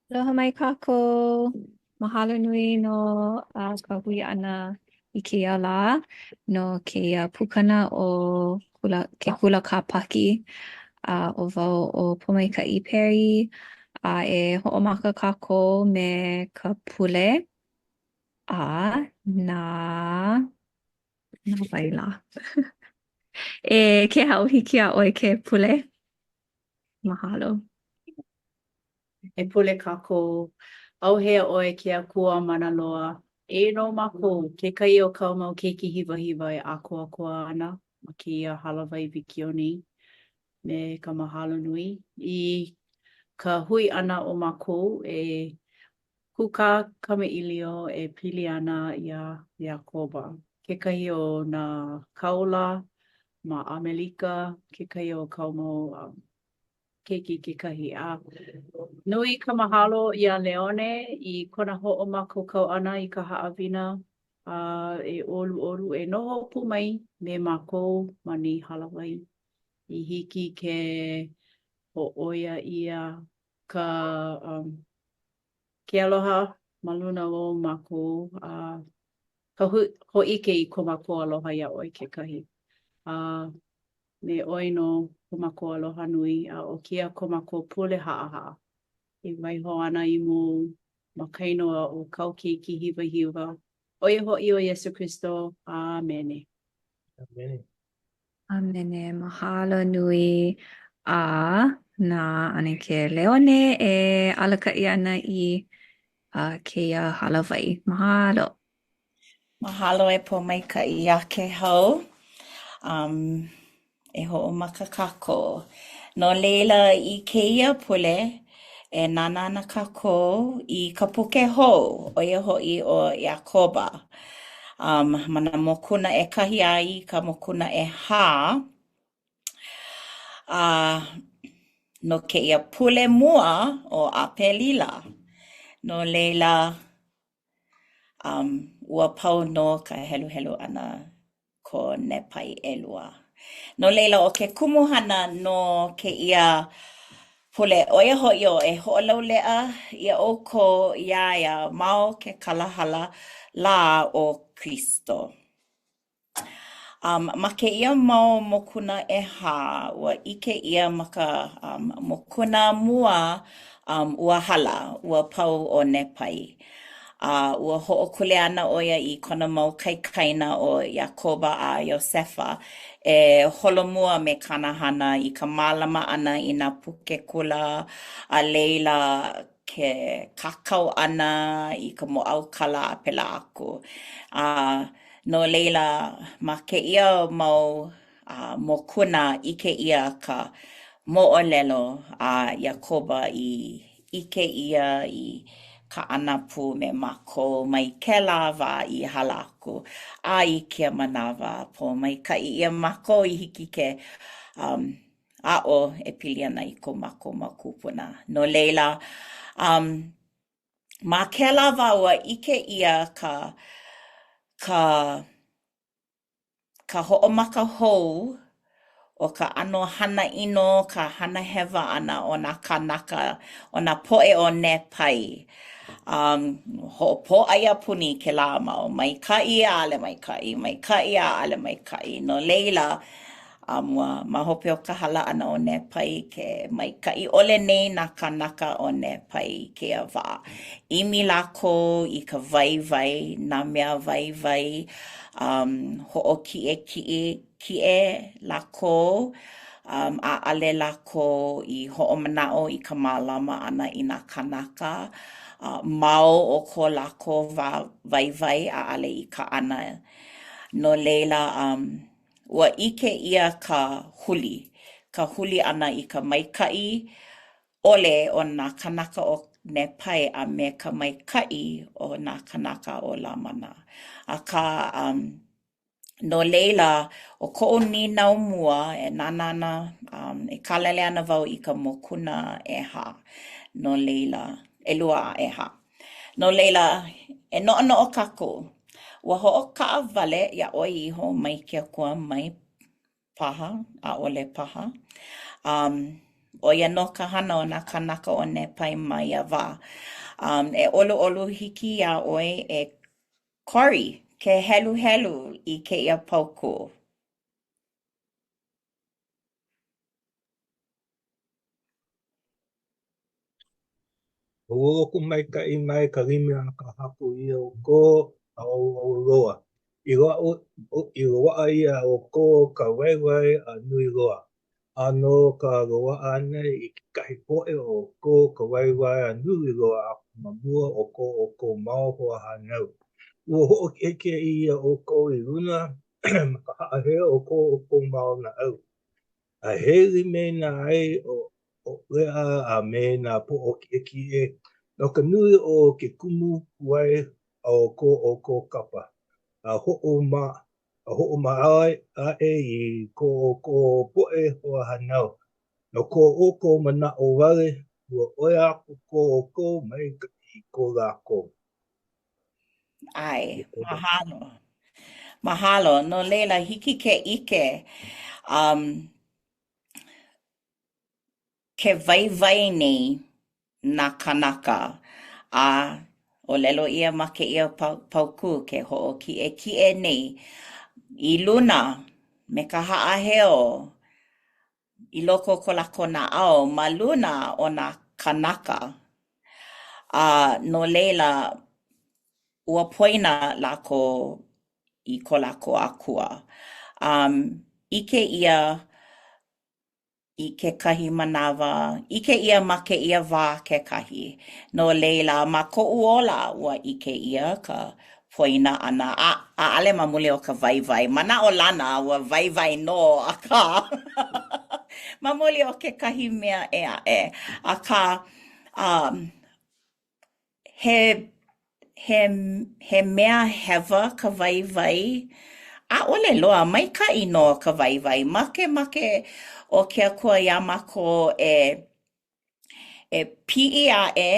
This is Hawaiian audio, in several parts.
Aloha mai kākou. Mahalo nui no uh, ka hui ʻana i kēia lā no kēia pukana o kula, ke kula Kāpaki. A ʻo wau ʻo Pōmaikaʻi Perry a e hoʻomaka kākou me ka pule a na na wai lā. E Kehau, hiki iā ʻoe ke pule. Mahalo. E pule kākou. ʻAuhea ʻoe ke Akua mana loa. Eia nō mākou, kekahi o kāu mau keiki hiwahiwa e ʻākoakoa ana ma kēia hālāwai wikiō nei me ka mahalo nui i ka hui ʻana o mākou e kūkā kamaʻilio e pili ana iā Iakoba, kekahi o nā kāula ma ʻAmelika, kekahi o kāu mau keiki kekahi. A nui ka mahalo iā Leone i kona hoʻomākaukau ʻana i ka haʻawina a e ʻoluʻolu e noho pū mai me mākou ma nei hālāwai i hiki ke hōʻoia ʻia ka um, ke aloha ma luna o mākou a ka hōʻike i ko mākou aloha iā ʻoe kekahi. A me ʻoe nō ko mākou aloha nui, a ʻo kēia ko mākou pule haʻahaʻa e waiho ana i mua ou ma ka inoa o kāu Keiki hiwahiwa, ʻo ia hoʻi ʻo Iesū Kristo. ʻĀmene. ʻĀmene. ʻĀmene. Mahalo nui a na ʻAnakē Leone e alakaʻi ana i uh, kēia hālāwai. Mahalo. Mahalo e Pōmaikaʻi iā Kehau. Um, e hoʻomaka kākou. No laila, i kēia pule, e nānā ana kākou i ka puke hou, ʻo ia hoʻi ʻo Iakoba. Um, ma nā mokuna ʻekahi a i ka mokuna ʻehā, a no kēia pule mua o ʻApelila. No laila, Um, ua pau nō ka heluhelu ʻana ko Nepai ʻelua. No laila, ʻo ke kumuhana no kēia pule, ʻo ia hoʻi ʻo e hoʻolauleʻa ʻia ʻoukou iā ia ma o ke kalahala lā o Kristo. Um, ma kēia mau mokuna ʻehā, ua ʻike ʻia ma ka um, mokuna mua um, ua hala, ua pau ʻo Nepai. A ua hoʻokuleana ʻo ia i kona mau kaikaina ʻo Iakoba a Iosefa e holomua me kāna hana i ka mālama ʻana i nā puke kula, a laila ke kākau ʻana i ka mōʻaukala a pēlā aku. A no laila, ma kēia mau mokuna ʻike ʻia ka moʻolelo a Iakoba i ʻike ʻia i kaʻana pū me mākou mai kēlā wā i hala aku a i kēia manawa. Pōmaikaʻi ʻia mākou i hiki ke um, aʻo e pili ana i ko mākou mau kūpuna. No laila, um, ma kēlā wā ua ʻike ʻia ka, ka, ka hoʻomaka hou o ka ʻano hana ʻino, ka hana hewa ʻana o nā kānaka, o nā poʻe o Nepai. Um, hoʻopōʻaiapuni kēlā mau maikaʻi a ʻaʻole maikaʻi, maikaʻi a ʻaʻole maikaʻi. No laila, A ua ma hope o ka hala ʻana o Nepai, ke maikaʻi ʻole nei nā kānaka o Nepai i kēia wā. ʻImi lākou i ka waiwai, nā mea waiwai, um, hoʻokiʻekiʻe kiʻe lākou, um, ʻaʻole lākou i hoʻomanaʻo i ka mālama ʻana i nā kānaka, uh, mau o ko lākou wā waiwai, ʻaʻole i kaʻana. No laila, um, Ua ʻike ʻia ka huli, ka huli ʻana i ka maikaʻi ʻole o nā kānaka o Nepai a me ka maikaʻi o nā kānaka o Lamana. Akā, um, no laila, ʻo koʻu nīnau mua e nānā ana, um, e kālele ana wau i ka mokuna ʻehā, no laila, ʻelua a ʻehā. No laila, e noʻonoʻo kākou, ua hoʻokaʻawale iā ʻoe iho mai ke Akua mai paha, ʻaʻole paha. Um. ʻo ia nō ka hana o nā kānaka o Nepai ma ia wā. Um, e ʻoluʻolu hiki iā ʻoe e Corey ke heluhelu i kēia paukū. Ua lokomaikaʻi mai ka lima a ka Haku iā ʻoukou a ʻoluʻolu loa, i loaʻa iā ʻoukou ka waiwai a nui loa, a no ka loaʻa ʻana i kekahi poʻe o ʻoukou ka waiwai a nui loa aku ma mua o ko ʻoukou mau hoahānau, ua hoʻokiʻekiʻe ʻia ʻoukou i luna ma ka haʻaheo o ko ʻoukou mau naʻau. A hele me nā ʻai ʻoʻoleʻa a me nā poʻo kiʻekiʻe, no ka nui o ke kumu kūʻai o ko ʻoukou kapa, a hoʻomaʻau aʻe i ko ʻoukou poʻe hoahānau, no ko ʻoukou manaʻo wale, ua ʻoi aku ko ʻoukou maikaʻi i ko lākou. ʻAe, mahalo. Mahalo. No laila, hiki ke ʻike, um, ke waiwai nei nā kānaka, a ʻōlelo ʻia ma kēia paukū ke hoʻokiʻekiʻe nei i luna me ka haʻaheo i loko o ko lākou naʻau ma luna o nā kānaka. A no laila, ua poina lākou i ko lākou akua. Um, ʻike ʻia i kekahi manawa, ʻike ʻia ma kēia wā kekahi. No laila, ma koʻu ola, ua ʻike ʻia ka poina ʻana, a ʻaʻole ma muli o ka waiwai. Manaʻolana, ua waiwai nō, akā, ma muli o kekahi mea ʻē aʻe. Akā, um, he, he, he mea hewa ka waiwai? ʻAʻole loa, maikaʻi nō ka waiwai. Makemake ʻo ke Akua iā mākou e e piʻi aʻe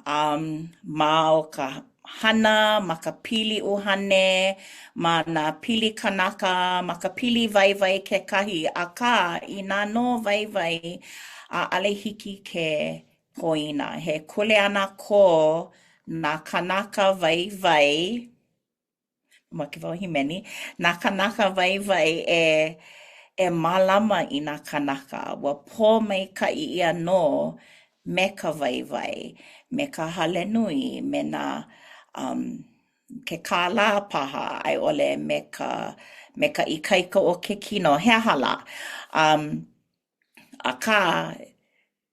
um, ma o ka hana, ma ka pili ʻuhane, ma nā pili kanaka, ma ka pili waiwai kekahi, akā, inā nō waiwai, ʻaʻole hiki ke poina. He kuleana ko nā kānaka waiwai Mamake wau e hīmeni, nā kānaka waiwai e e mālama i nā kānaka. Ua pōmaikaʻi ʻia nō me ka waiwai, me ka hale nui, me nā um, ke kālā paha, a i ʻole me ka me ka ikaika o ke kino, he aha lā. Um, akā,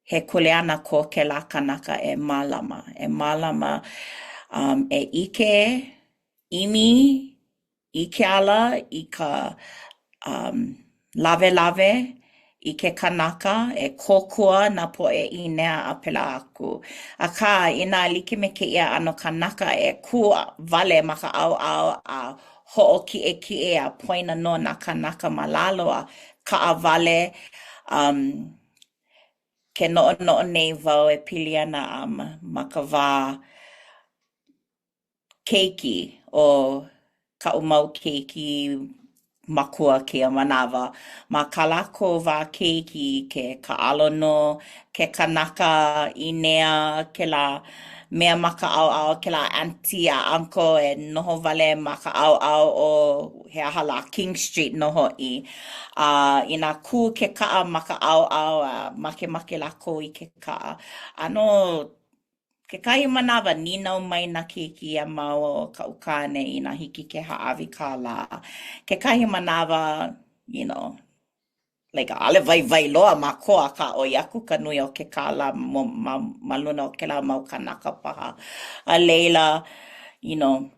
he kuleana ko kēlā kanaka e mālama, e mālama, um, e ʻike, ʻimi i ke ala, i ka um, lawelawe i ke kanaka, e kōkua nā poʻe ʻīnea a pēlā aku. Akā, inā like me kēia ʻano kanaka e kū wale ma ka ʻaoʻao a hoʻokiʻekiʻe a poina nō nā kānaka ma lalo a kaʻawale, um, Ke noʻonoʻo nei wau e pili ana um, ma ka wā keiki o kaʻu mau keiki makua kēia manawa. Ma kā lākou wā keiki, ke kāʻalo nō ke kanaka ʻīnea kēlā mea ma ka ʻaoʻao, kēlā auntie a uncle e noho wale ma ka ʻaoʻao o he aha lā, King Street nō hoʻi. A inā kū ke kaʻa ma ka ʻaoʻao a makemake lākou i ke kaʻa. ʻĀnō, kekahi manawa, nīnau mai nā keiki iā māua ʻo kaʻu kāne inā hiki ke hāʻawi kālā. Kekahi manawa, you know, like ʻaʻole waiwai loa mākou akā ʻoi aku ka nui o ke kālā ma, ma, ma luna o kēlā mau kānaka paha. A laila, you know,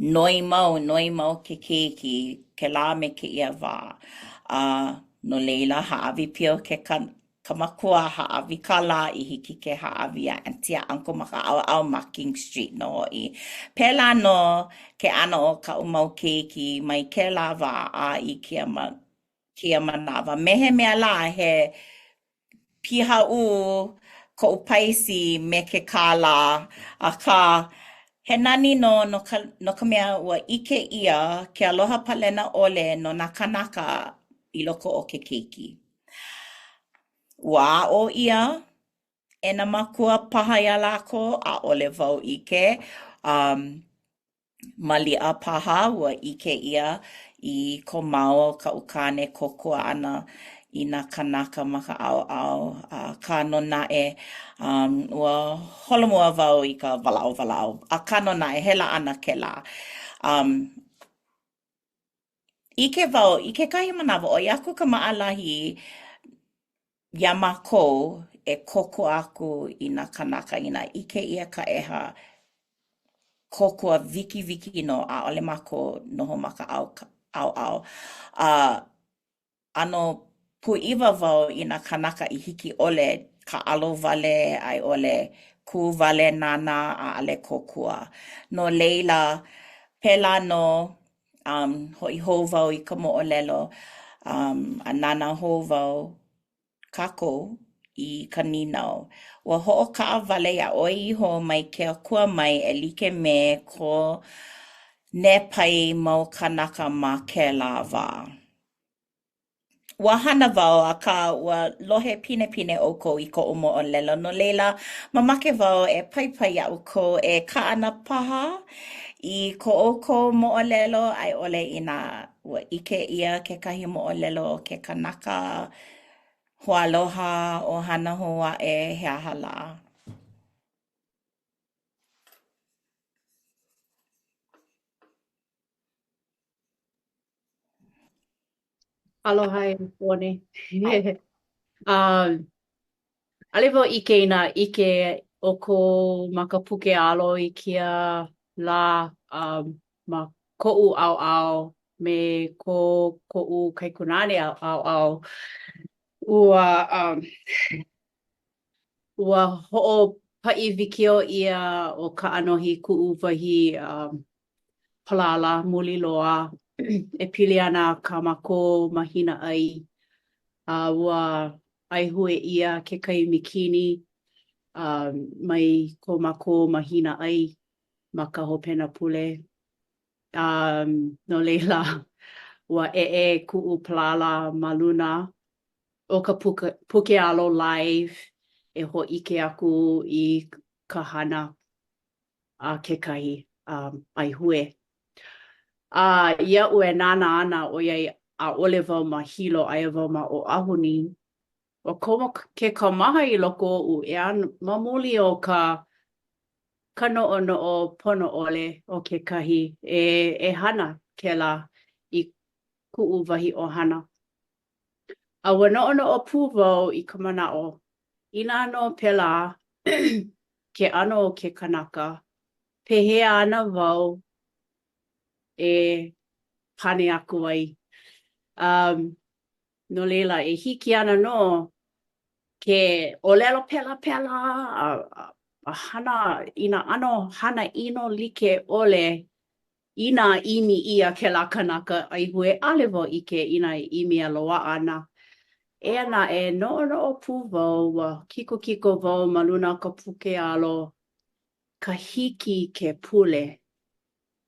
Noi mau, noi mau ke keiki kēlā me kēia wā. A no laila, hāʻawi pio ke ka, ka makua, hāʻawi kālā i hiki ke hāʻawi iā auntie a uncle ma ka ʻaoʻao ma King Street nō hoʻi. Pēlā nō ke ʻano o kaʻu mau keiki mai kēlā wā a i kēia ma, kēia manawa. Me he mea lā, he pihaʻū koʻu paisi me ke kālā, akā, he nani nō no ka, no ka mea ua ʻike ʻia ke aloha palena ʻole no nā kānaka i loko o ke keiki. Ua aʻo ʻia e nā mākua paha iā lākou, ʻaʻole wau ʻike. Um, maliʻa paha ua ʻike ʻia i ko māua ʻo kaʻu kāne kōkua ʻana i nā kānaka ma ka ʻaoʻao, akā nō naʻe, um, ua holomua wau i ka walaʻau walaʻau, akā nō naʻe, he laʻana kēlā. Um, ʻike wau i kekahi manawa, ʻoi aku ka maʻalahi iā mākou e kōkua aku i nā kānaka inā ʻike ʻia ka ʻeha, kōkua wikiwiki nō, ʻaʻole mākou noho ma ka ʻaoʻao. A ʻano pūʻiwa wau i nā kānaka i hiki ʻole kāʻalo wale a i ʻole kū wale nānā ʻaʻole kōkua. No laila, pēlā nō, um, hoʻi hou wau i ka moʻolelo, um, a nānā hou wau kākou i ka nīnau. Ua hoʻokaʻawale iā ʻoe iho mai ke Akua mai e like me ko Nepai mau kānaka ma kēlā wā. Ua hana wau, akā, ua lohe pinepine ʻoukou i koʻu moʻolelo, no laila, mamake wau e paipai iā ʻoukou e kaʻana paha i ko ʻoukou moʻolelo, a i ʻole inā ua ʻike ʻia kekahi moʻolelo o ke kanaka hoaaloha, ʻohana hou aʻe, he aha lā. Aloha e Pone. Um, ʻaʻole wau ʻike inā ʻike ʻoukou ma ka puke alo i kēia lā um, ma koʻu ʻaoʻao me ko koʻu kaikunāne ʻaoʻao. Ua um, ua hoʻopaʻi wikiō ʻia ʻo Kaʻanohi kuʻu wahi um, palala muli loa e pili ana kā mākou mahina ʻai. A ua ʻaihue ʻia kekahi mīkini um, mai ko mākou mahina ʻai ma ka hopena pule. Um, no laila, ua ʻeʻe kuʻu palala ma luna o ka puka, puke alo live e hōʻike aku i ka hana a kekahi um, ʻaihue. A iaʻu e nānā ana ʻoiai ʻaʻole wau ma Hilo, aia wau ma Oʻahu nei, ua komo ke kaumaha i loko oʻu, ʻeā, ma muli o ka ka noʻonoʻo pono ʻole o kekahi e e hana kēlā i kuʻu wahi ʻohana. A ua noʻonoʻo pū wau i ka manaʻo, inā nō pēlā ke ʻano o ke kanaka, pehea ana wau e pane aku ai? Um, no laila, e hiki ana nō ke ʻōlelo pelapela a, a, a hana i nā ʻano hana ʻino like ʻole Inā ʻimi ʻia kēlā kanaka ʻaihue, ʻaʻole wau ʻike inā e ʻimi a loaʻa ana. Eia naʻe, noʻonoʻo pū wau, ua kikokiko wau ma luna o ka puke alo, ka hiki ke pule,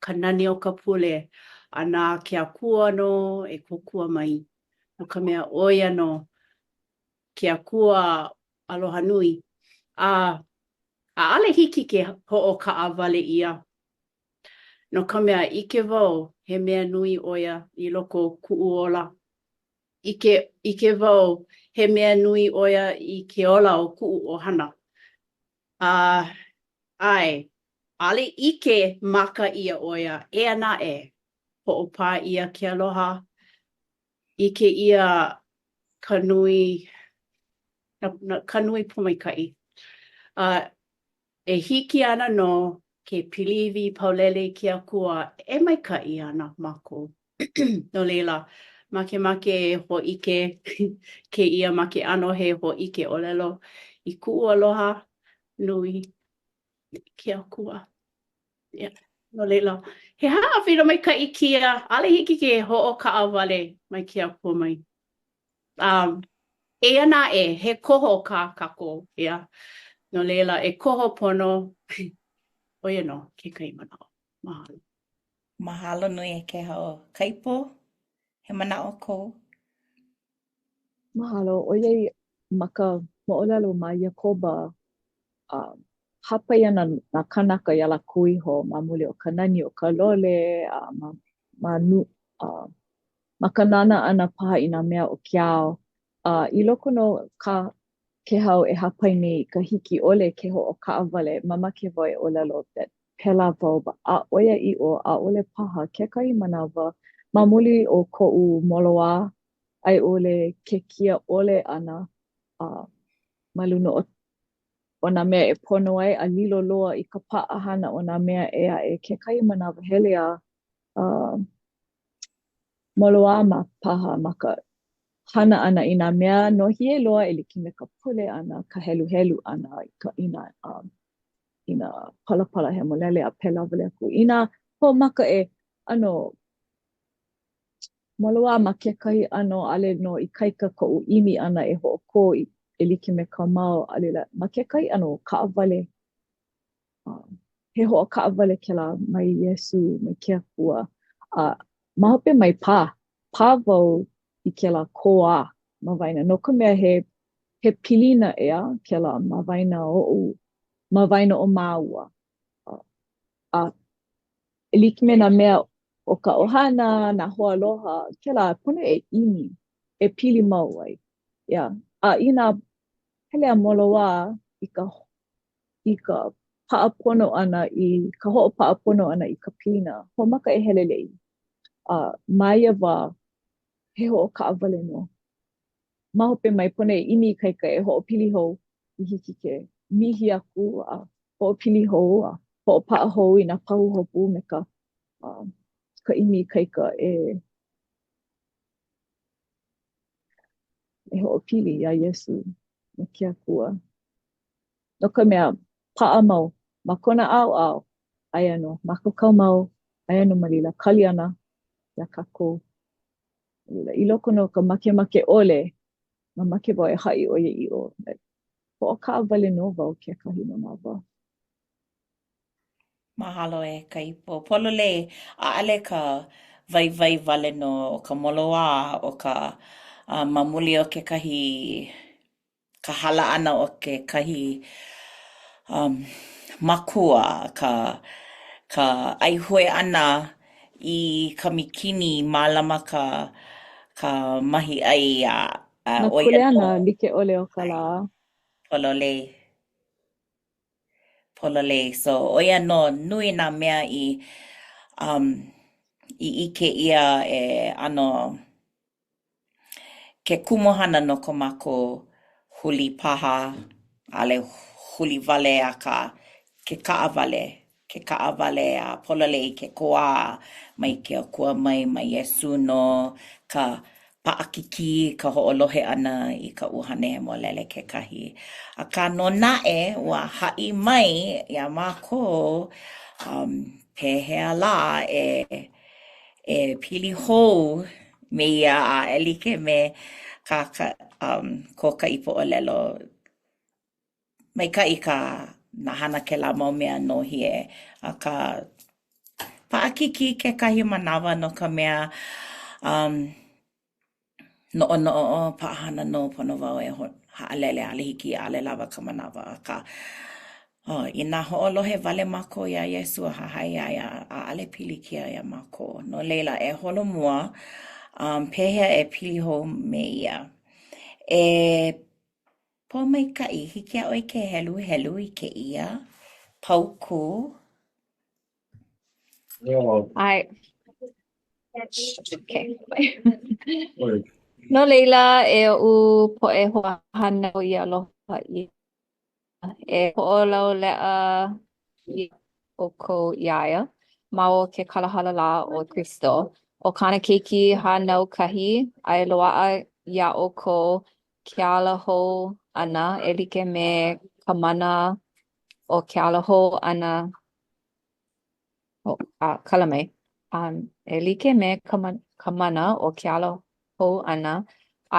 ka nani o ka pule, a na ke Akua nō e kōkua mai, no ka mea, ʻo ia nō ke Akua aloha nui, a ʻaʻole hiki ke hoʻokaʻawale ʻia. No ka mea, ʻike wau he mea nui ʻo ia i loko o kuʻu ola. ʻIke, ʻike wau he mea nui ʻo ia i ke ola o kuʻu ʻohana. A, ʻae, ʻaʻole ʻike maka ʻia ʻo ia, eia naʻe, hoʻopā ʻia ke aloha, ʻike ʻia ka nui, ka nui pōmaikaʻi. A E hiki ana nō ke piliwi paulele i ke Akua e maikaʻi ana mākou. No laila, makemake e hōʻike kēia ma ke ʻano he hōʻike ʻōlelo i kuʻu aloha nui i ke Akua. Yeah. No laila, he haʻawina maikaʻi kēia, ʻaʻole hiki ke hoʻokaʻawale mai ke Akua mai. Um, eia naʻe, he koho kā kākou, yeah. No laila, e koho pono, ʻo ia nō kekahi manaʻo. Mahalo. Mahalo nui e Kēhau. Kaipo, he manaʻo kou? Mahalo. ʻOiai. Ma ka moʻolelo ma Iakoba, uh, hāpai ana nā kānaka iā lākou iho ma muli o ka nani o ka lole a ma, ma, nu, uh, ma ka nānā ʻana paha i nā mea o ke ao. A i loko nō kā Kēhau e hāpai nei i ka hiki ʻole ke hoʻokaʻawale, mamake wau e ʻōlelo that pēlā wau, a ʻoiaʻiʻo, ʻaʻole paha kekahi manawa ma muli o koʻu moloā a i ʻole ke kia ʻole ʻana uh, ma luna o, o nā mea e pono ai a lilo loa i ka paʻahana o nā mea ʻē aʻe kekahi manawa hele a uh, moloā ma paha ma ka hana ʻana i nā mea nōhie loa e like me ka pule ʻana, ka heluhelu ʻana i ka i nā um, i nā palapala hemolele a pēlā wale aku. Inā hoʻomaka e ʻano moloā ma kekahi ʻano, ʻaʻole nō ikaika koʻu ʻimi ʻana e hoʻokō i, e like me ka mao, a laila ma kekahi ʻano kaʻawale, um, he hoʻokaʻawale kēlā mai Iesū, mai ke Akua. A ma hope mai pā, pā wau i kēlā kōā ma waena, no ka mea he, he pilina ʻeā kēlā ma waena oʻu, ma waena o māua. A, a e like me nā mea o ka ʻohana, nā hoaaloha, kēlā pono e ʻimi, e pili mau ai. Yeah. A inā hele a moloā i ka i ka paʻa pono ʻana i ka hoʻopaʻa pono ʻana i ka pilina, hoʻomaka e heleleʻi. A ma ia wā, he hoʻokaʻawale nō. Ma hope mai, pono e ʻimi ikaika e hoʻopili hou i hiki ke mihi aku a hoʻopili hou a hoʻopaʻa hou i nā pahuhopu me ka uh, ka ʻimi ikaika e e hoʻopili iā Iesū me ke Akua. No ka mea, paʻa mau ma kona ʻaoʻao, aia nō mākaukau mau, aia nō ma laila, kali ana iā kākou. I loko nō o ka makemake ʻole, mamake wau e haʻi ʻoiaʻiʻo, hoʻokaʻawale nō wau kekahi manawa. Mahalo e Kaipo. Pololei, ʻaʻole ka waiwai wale nō o ka moloā o ka ma muli o kekahi ka hala ʻana o kekahi um makua, ka ka ʻaihue ʻana i ka mikini, mālama ka ka mahiʻai a a Nā ʻo ia nō kuleana like ʻole o ka lā. Pololei. Pololei. So, ʻo ia nō, nui nā mea i um i ʻike ʻia e ʻano ke kumuhana no ko mākou huli paha, ʻaʻole huli wale akā ke kaʻawale, ke kaʻawale a pololei ke kōā mai ke Akua mai, mai Iesū nō ka paʻakikī ka hoʻolohe ʻana i ka ʻUhane Hemolele kekahi. Akā nō naʻe, ua haʻi mai iā mākou um pehea lā e e pili hou me ia a e like me kā ka um ko ka ipo ʻōlelo maikaʻi ka nā hana kēlā mau mea nōhie akā paʻakikī kekahi manawa no ka mea um Noʻonoʻo, oh, paʻahana nō pono wau e haʻalele, ʻaʻole hiki, ʻaʻole lawa ka manawa, akā, oh, inā hoʻolohe wale mākou iā Iesū a hahai iā ia, ʻaʻole pilikia iā mākou. No laila, e holomua, um, pehea e pili hou me ia? E Pōmaikaʻi, hiki iā ʻoe ke heluhelu i kēia paukū. ʻAe. Okay. No laila, e oʻu poʻe hoahānau i aloha ʻia, e hoʻolauleʻa ʻoukou iā ia, ma o ke kalahala lā o Kristo, ʻo kāna Keiki hānaukahi, a e loaʻa iā ʻoukou ke ala hou ʻana e like me ka mana o ke ala hou ʻana Oh, a kala mai. Um, e like me ka, ka mana o ke ala hou ʻana,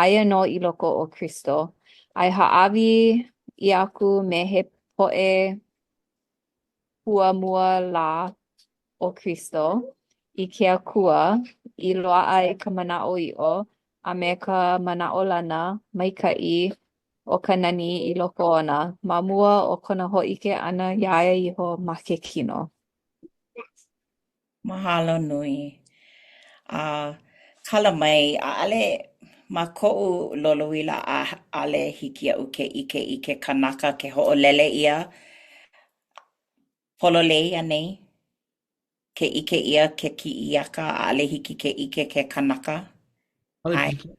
aia nō i loko o Kristo, a e hāʻawi ʻia aku me he poʻe hua mua lā o Kristo i ke Akua i loaʻa ai ka manaʻoʻiʻo a me ka manaʻolana maikaʻi. o ka nani i loko ona ma mua o kona hōʻike ʻana iā ia iho ma ke kino. Mahalo nui. A kala mai, ʻaʻale ma koʻu lolouila ʻaʻale hiki iaʻu ke ʻike i ke kanaka ke hoʻolele ʻia. Pololei anei? Ke ʻike ʻia ke kiʻi aka, ʻaʻale hiki ke ʻike ke kanaka. ʻAe.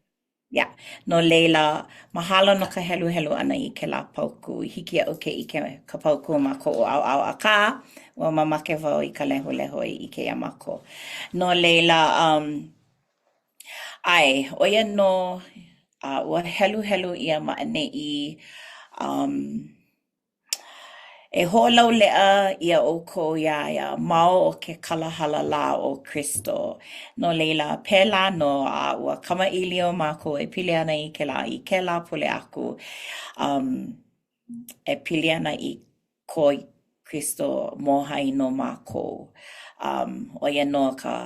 Yeah. No laila, mahalo no ka heluhelu ʻana i kēlā paukū. Hiki iaʻu ke ʻike ka paukū ma koʻu ʻaoʻao, akā, ua mamake wau i ka lehulehu e ʻike iā mākou. No laila, um, ʻae, ʻo ia nō, a ua heluhelu ʻia ma ʻaneʻi, um, E hoʻolauleʻa ʻia ʻoukou iā ia ma o ke kalahala lā o Kristo. No laila, pēlā nō, a ua kamaʻilio mākou e pili ana i kēlā i kēlā pule aku, um, e pili ana i ko Kristo mōhai no mākou. Um, ʻo ia nō ka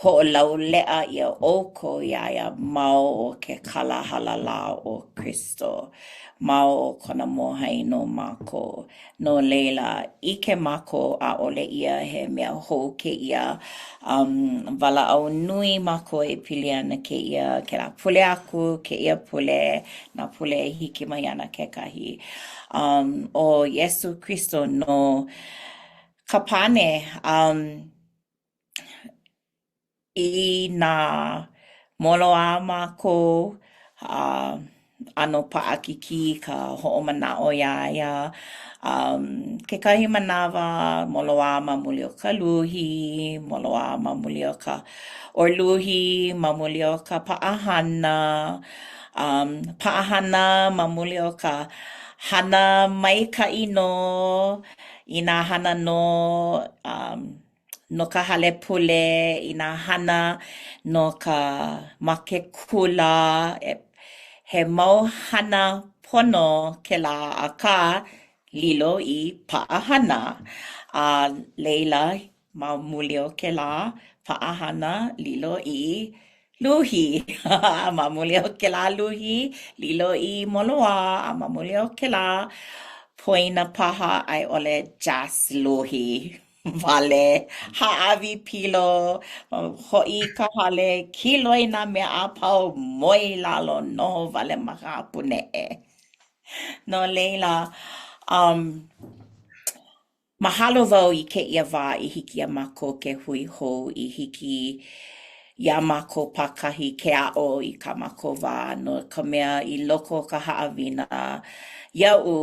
Hoʻolauleʻa ʻia ʻoukou iā ia ma o ke kalahala lā o Kristo, ma o kona mōhai no mākou. No laila, ʻike mākou ʻaʻole ia he mea hou kēia, um, walaʻau nui mākou e pili ana kēia, kēlā pule aku, kēia pule, nā pule e hiki mai ana kekahi. Um, ʻo Iesū Kristo nō ka pane, um, Inā moloā mākou, a ʻano paʻakikī ka hoʻomanaʻo iā ia. Um, kekahi manawa, moloā ma muli o ka luhi, moloā ma muli o ka or luhi ma muli o ka paʻahana, um, paʻahana ma muli o ka hana maikaʻi nō, inā hana nō, um, no ka hale pule, i nā hana no ka ma ke kula, he mau hana pono kēlā akā lilo i paʻahana. A laila, ma muli o kēlā paʻahana, lilo i luhi. Ma muli o kēlā luhi, lilo i moloā, a ma muli o kēlā, poina paha a i ʻole just luhi. wale, hāʻawi pilo, hoʻi i ka hale, kiloi nā mea a pau, moe i lalo, noho wale ma ka ʻāpuneʻe. No laila, um, mahalo wau i kēia wā i hiki iā mākou ke hui hou, i hiki iā mākou pākahi ke aʻo i kā mākou wā, no ka mea i loko o ka haʻawina iaʻu,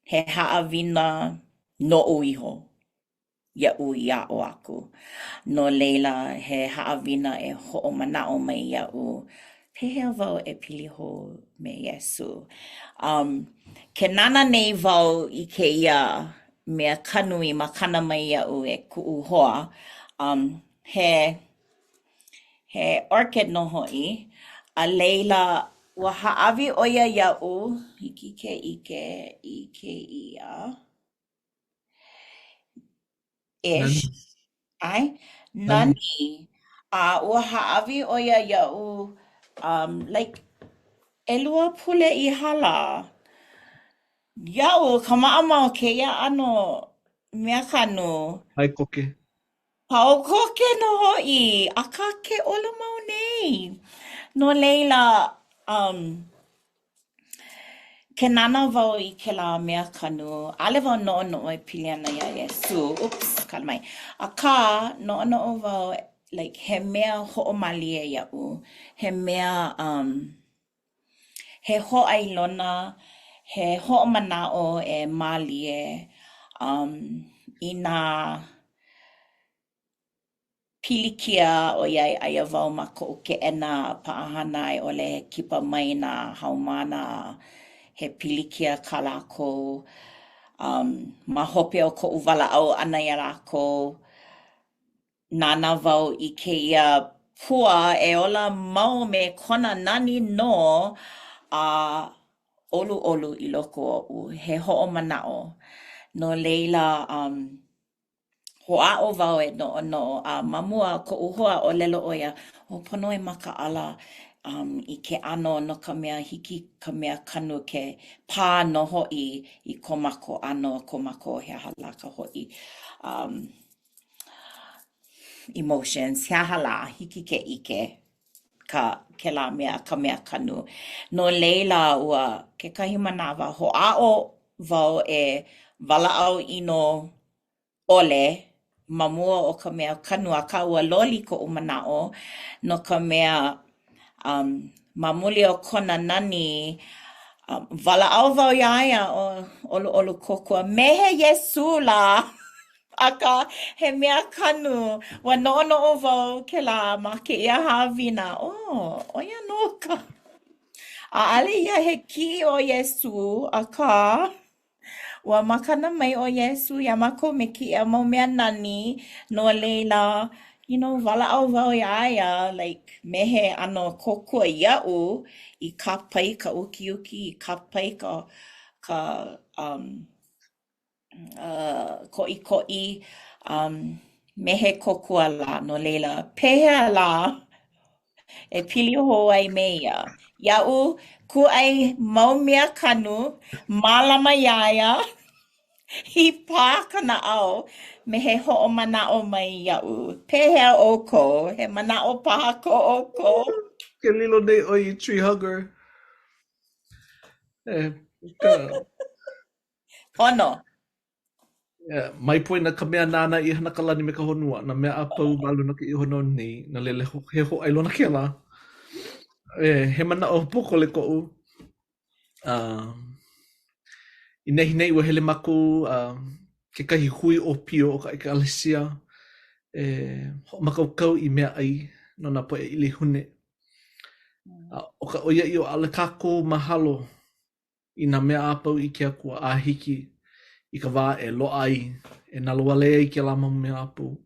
he haʻawina noʻu iho iaʻu i aʻo aku. No laila, he haʻawina e hoʻomanaʻo mai iaʻu, pehea wau e pili hou me Iesū. Um, ke nānā nei wau i kēia mea kanu i makana mai iaʻu e kuʻu hoa, um, he He orchid nō hoʻi, a laila, ua hāʻawi ʻo ia iaʻu, hiki ke ʻike i kēia. Ish. ʻAe? Nani. A ua hāʻawi ʻo ia iaʻu um, like, ʻelua pule i hala. Iaʻu, ka maʻamau kēia ʻano mea kanu. Pau koke. Pau koke nō hoʻi, akā ke ola mau nei. No laila, um, ke nānā wau i kēlā mea kanu, ʻaʻole wau noʻonoʻo e pili ana iā Iesū, oops, kala mai. Akā, noʻonoʻo wau, like, he mea hoʻomālie iaʻu, he mea, um, he hōʻailona, he hoʻomanaʻo e mālie, um, i nā pilikia ʻoiai aia wau ma koʻu keʻena paʻahana a i ʻole he kipa mai nā haumāna a he pilikia kā lākou um, ma hope o koʻu walaʻau ʻana iā lākou. Nānā wau i kēia pua e ola mau me kona nani nō a ʻoluʻolu i loko oʻu, he hoʻomanaʻo. No laila, um, hoʻāʻo wau e noʻonoʻo, a ma mua koʻu hoa ʻōlelo ʻo ia, ʻo pono e makaʻala. um, i ke ʻano no ka mea hiki ka mea kanu ke pā nō hoʻi i ko mākou ʻano, ko mākou he aha lā ka hoʻi um, emotions, he aha lā, hiki ke ʻike ka kēlā mea, ka mea kanu. No laila, ua kekahi manawa hoʻāʻo wau e walaʻau ʻino ʻole ma mua o ka mea kanu, akā ua loli koʻu manaʻo no ka mea um ma muli o kona nani um walaʻau wau iā ia ʻo ʻoluʻolu kōkua me he Iesū lā akā he mea kanu ua noʻonoʻo wau kēlā ma kēia haʻawina oh ʻo ia nō ka ʻaʻale ia he kiʻi o Iesū akā Ua makana mai ʻo Iesū iā mākou me kēia mau mea nani, no laila, you know, walaʻau wau iā ia, like, me he ʻano kōkua iaʻu i kāpae ka ukiuki, i kāpae ka, ka, um, uh, koʻikoʻi, um, me he kōkua lā, no laila, pehea lā e pili hou ai me ia. Iaʻu, kūʻai mau mea kanu, mālama iā ia, i pā ka naʻau me he hoʻomanaʻo mai iaʻu. Pehea ʻoukou? He manaʻo paha ko ʻoukou? Ke lilo nei ʻoe i tree hugger. E, ka... Pono. Yeah, mai poina ka mea nāna i hana ka lani me ka honua, nā mea a pau ma luna o kēia honua nei, no laila he hōʻailona kēlā. E, he manaʻo pōkole koʻu. Uh, I nehinei ua hele mākou uh, kekahi hui ʻōpio o ka ʻekalesia e hoʻomākaukau i meaʻai no nā poʻe ʻilihune. A ʻo ka ʻoiaʻiʻo, ʻaʻole kākou mahalo i nā mea a pau i ke Akua a hiki i ka wā e loaʻa ai, e nalowale ai kēlā mau mea a pau.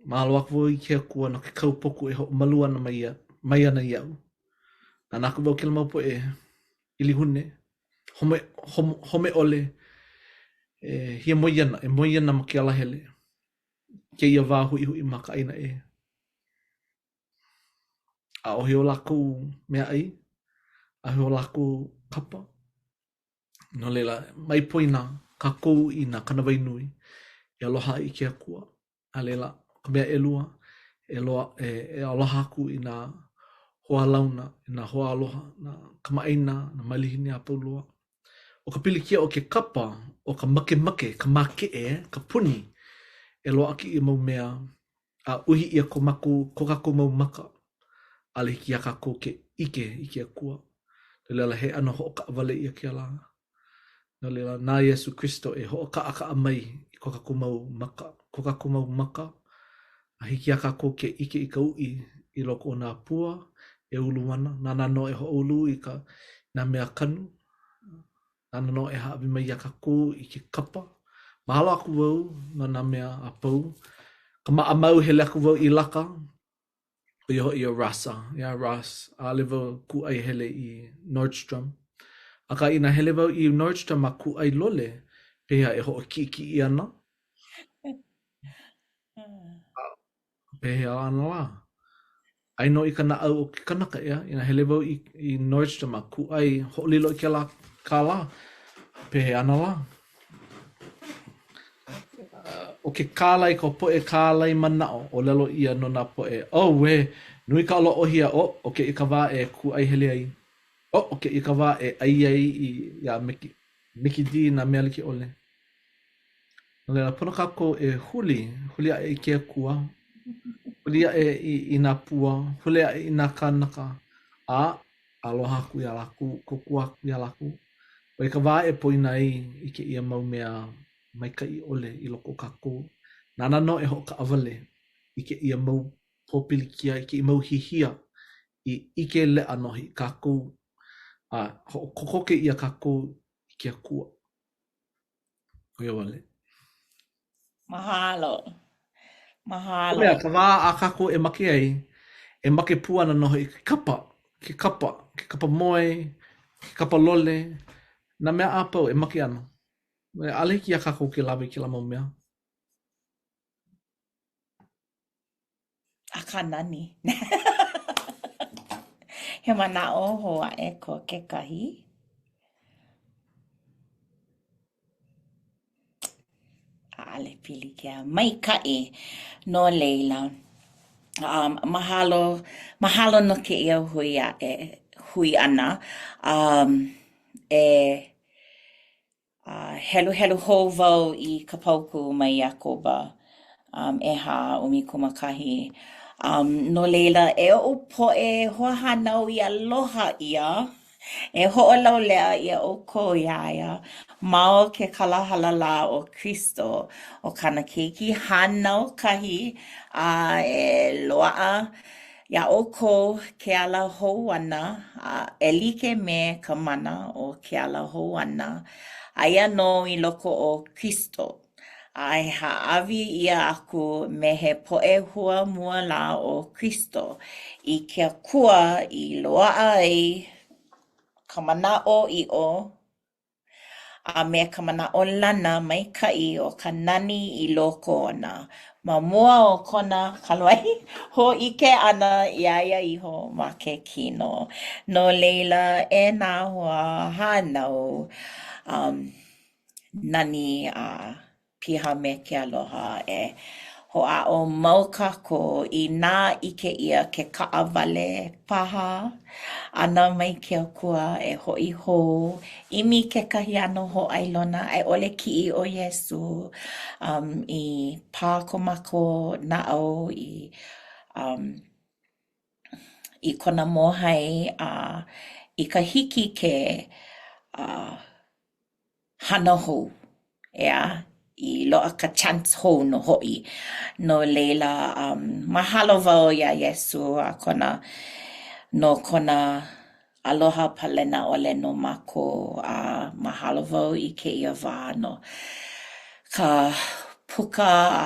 Mahalo aku wau i ke Akua no ke kaupoku e hoʻomalu ana mai, ia, mai ana iaʻu. Nānā aku wau kēlā mau poʻe ʻilihune, home, home, home ʻole, e hiamoe ana, e moe ana ma ke alahele. Kēia wā huʻihuʻi ma ka ʻāina ʻē. ʻAʻohe o lākou meaʻai, ʻaʻohe o lākou kapa. No laila, mai poina kākou i nā kānāwai nui e aloha i ke Akua. A laila, ka mea ʻelua, e loa, e, e aloha aku i nā hoalauna, i nā hoaaloha, nā kamaʻāina, nā malihini a pau loa. ʻO ka pilikia o ke kapa, ʻo ka makemake, ka makeʻe, ka puni, e loaʻa kēia mau mea a uhi ʻia ko mākou, ko kākou mau maka, ʻaʻole hiki iā kākou ke ʻike i ke Akua. No laila, he ʻano hoʻokaʻawale ʻia kēlā. No laila, na Iesū Kristo e hoʻokaʻakaʻa mai i ko kākou mau maka, ko kākou mau maka, a hiki iā kākou ke ʻike i ka uʻi i loko o nā pua e ulu ana, nāna nō e hoʻoulu i ka nā mea kanu, Nāna nō e hāʻawi mai iā kākou i ke kapa. Mahalo aku wau no nā mea a pau. Ka maʻamau, hele aku wau i Laka, ʻo ia hoʻi ʻo Rasa, yeah, Ross. ʻAʻole wau kūʻai hele i Nordstrom. Akā, inā hele wau i Nordstrom a kūʻai lole, pehea e hoʻokiʻekiʻe ana? Pehea ana lā? ʻAi nō i ka naʻau o ke kanaka, ʻeā? Inā hele wau i, i Nordstrom a kūʻai, hoʻolilo i kēlā kālā, pehea ana lā? ʻO ke kālai, ka poʻe kālai manaʻo, ʻōlelo ʻia no nā poʻe, ʻAuē, nui ka loʻohia, oh, ʻo kēia ka wā e kūʻai hele ai. Oh, ʻo kēia ka wā e ʻai ai i, iā Mickey, Mickey D nā mea like ʻole. No laila, pono kākou e huli, huli aʻe i ke Akua, huli aʻe i, i nā pua, huli aʻe i nā kānaka, a aloha aku iā lākou, kōkua aku iā lākou. ʻO ia ka wā e poina ai i kēia mau mea maikaʻi ʻole i loko o kākou. Nāna nō e hoʻokaʻawale i kēia mau pōpilikia, i kēia mau hihia i ʻike leʻa nō hoʻi kākou a hoʻokokoke ʻia kākou i ke Akua. ʻO ia wale. Mahalo. Mahalo. Mea, ka wā a kākou e make ai, e make pū ana nō hoʻi ke kapa, ke kapa, ke kapa moe, ke kapa lole, nā mea a pau e make ana. ʻAʻole hiki iā kākou ke lawe i kēlā mau mea. Akā nani. He manaʻo hou aʻe ko kekahi. ʻAʻole pilikia. Maikaʻi. No laila, um, mahalo, mahalo no kēia hui aʻe, hui ʻana. Um, e A heluhelu hou wau i ka paukū mai Iakoba um, ʻehā 11. Um, no laila, e oʻu poʻe hoahānau i aloha ʻia, e hoʻolauleʻa ʻia ʻoukou iā ia ma o ke kalahala lā o Kristo, ʻo kāna keiki hānau kahi, a e loaʻa Iā ʻoukou ke ala hou ʻana, a e like me ka mana o ke ala hou ʻana, aia nō i loko o Kristo, a e hāʻawi ʻia aku me he poʻe hua mua lā o Kristo i ke Akua i loaʻa ai ka manaʻoʻiʻo a me ka manaʻolana maikaʻi o ka nani i loko ona, ma mua o kona kala wai hōʻike ʻana iā ia iho ma ke kino. No laila, e nā hoa hānau, um, nani a piha me ke aloha e hoʻāʻo mau kākou inā ʻike ʻia ke kaʻawale paha ʻana mai ke Akua e hoʻi hou, ʻimi kekahi ʻano hōʻailona a i ʻole kiʻi ʻo Iesū um, i pā ko mākou naʻau i um, i kona mōhai a i ka hiki ke uh, hana hou, ʻeā, i loaʻa ka chance hou nō hoʻi. No laila, um, mahalo wau iā Iesū a kona, no kona aloha palena ʻole no mākou, a mahalo wau i kēia wā no ka puka a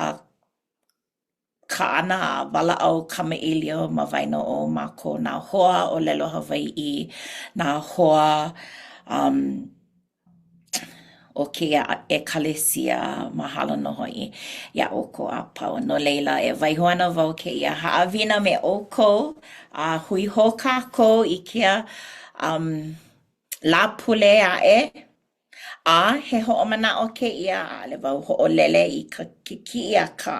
kaʻana a walaʻau kamaʻilio ma waena o mākou nā hoa ʻōlelo Hawaiʻi, nā hoa um, o kēia ʻekalesia, mahalo nō hoʻi iā ʻoukou a pau. No laila, e waiho ana wau kēia haʻawina me ʻoukou, a hui hou kākou i kēia um, Lāpule aʻe. A he hoʻomanaʻo kēia, ʻaʻole wau hoʻolele i ka ke kiʻi akā,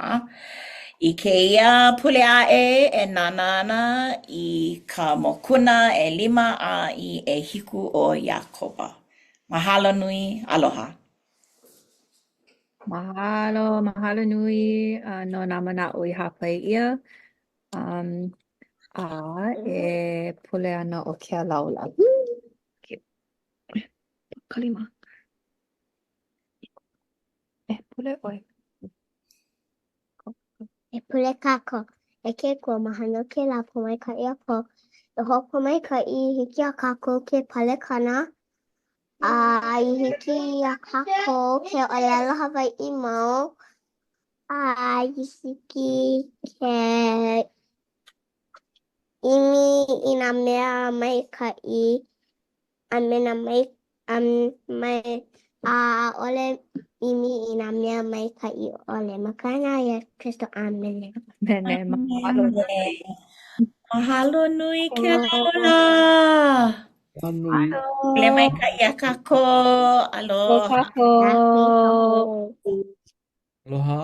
i kēia pule aʻe e nānā ana i ka mokuna ʻelima a i ʻehiku o Iakoba. Mahalo nui, aloha. Mahalo, mahalo nui uh, no nā manaʻo i hāpai ʻia. Um, a e pule ana ʻo Kealaula. Ka lima. E pule ʻoe. E pule kākou. E ke Akua, mahalo no kēia lā pōmaikaʻi a pau. E hoʻopōmaikaʻi i hiki iā kākou ke palekana a i hiki iā kākou ke ʻōlelo Hawaiʻi mau a i hiki ke ʻimi i nā mea maikaʻi a me nā mai, a mai, a ʻaʻole ʻimi i nā mea maikaʻi ʻole. Ma ka inoa ʻo Iesū Kristo, ʻāmene. ʻĀmene. Mahalo nui. Mahalo nui Kealaula. Mahalo nui. Pule maikaʻi iā kākou. Aloha. Aloha kākou. Aloha.